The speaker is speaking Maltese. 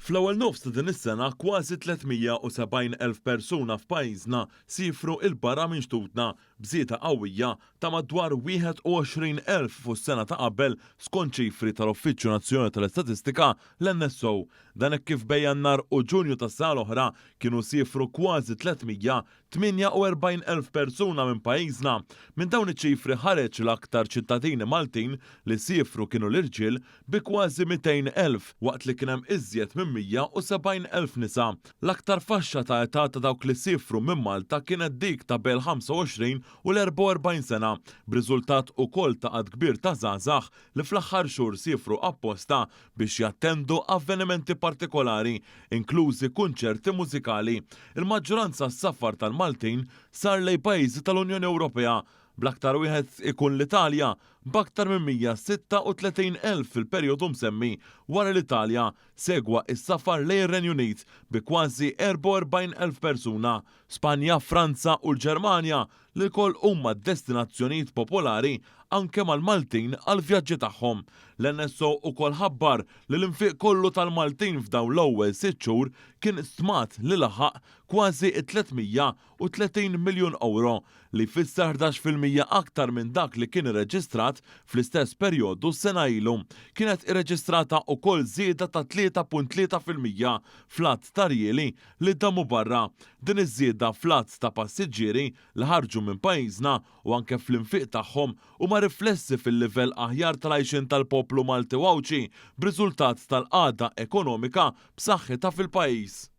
Fl-ewwel nofs ta' din is-sena kważi 370,000 persuna f'pajjiżna siefru 'il barra minn xtutna, b'żieda qawwija ta' madwar 21,000 fuq is-sena ta' qabel skont ċifri tal-Uffiċċju Nazzjonali tal-Istatistika, l-NSO. Dan hekk kif bejn Jannar u Ġunju tas-sena l-oħra kienu siefru kważi 348,000 persuna minn pajjiżna. Minn dawn iċ-ċifri ħareġ li l-aktar ċittadini Maltin li siefru kienu l-irġiel bi kważi 200,000 waqt li kien hemm iżjed minn 170,000 nisa. L-aktar faxxa ta' età ta' dawk li siefru minn Malta kienet dik ta' bejn il-25 u l-44 sena, b'riżultat ukoll ta' għadd kbir ta' żgħażagħ li fl-aħħar xhur siefru apposta biex jattendu avvenimenti partikolari, inklużi kunċerti mużikali. Il-maġġoranza s-safar tal-Maltin sar lejn pajjiżi tal-Unjoni Ewropea, bl-aktar wieħed ikun l-Italja, b'aktar minn 136,000 fil-perjodu msemmi. Wara l-Italja, segwa s-safar lejn ir-Renju Unit bi kważi 44,000 persuna, Spanja, Franza u l-Ġermanja li lkoll huma destinazzjonijiet popolari anke mal-Maltin għall-vjaġġi tagħhom. L-NSO ukoll ħabbar li l-infiq kollu tal-Maltin f'dawn l-ewwel sitt xhur kien stmat li laħaq kważi t-330 miljun ewro, li jfisser 11% aktar minn dak li kien irreġistrat fl-istess perjodu sena ilu. Kienet irreġistrata ukoll żieda ta' 3.3% fl-għadd ta' rjieli li damu barra. Din iż-żieda fl-għadd ta' passiġġieri li ħarġu minn pajjiżna u anke fl-infiq tagħhom huma riflessi fil-livell aħjar tal-għajxien tal-poplu Malti u Għawdxi b'riżultat tal-qagħda ekonomika b'saħħitha fil-pajjiż.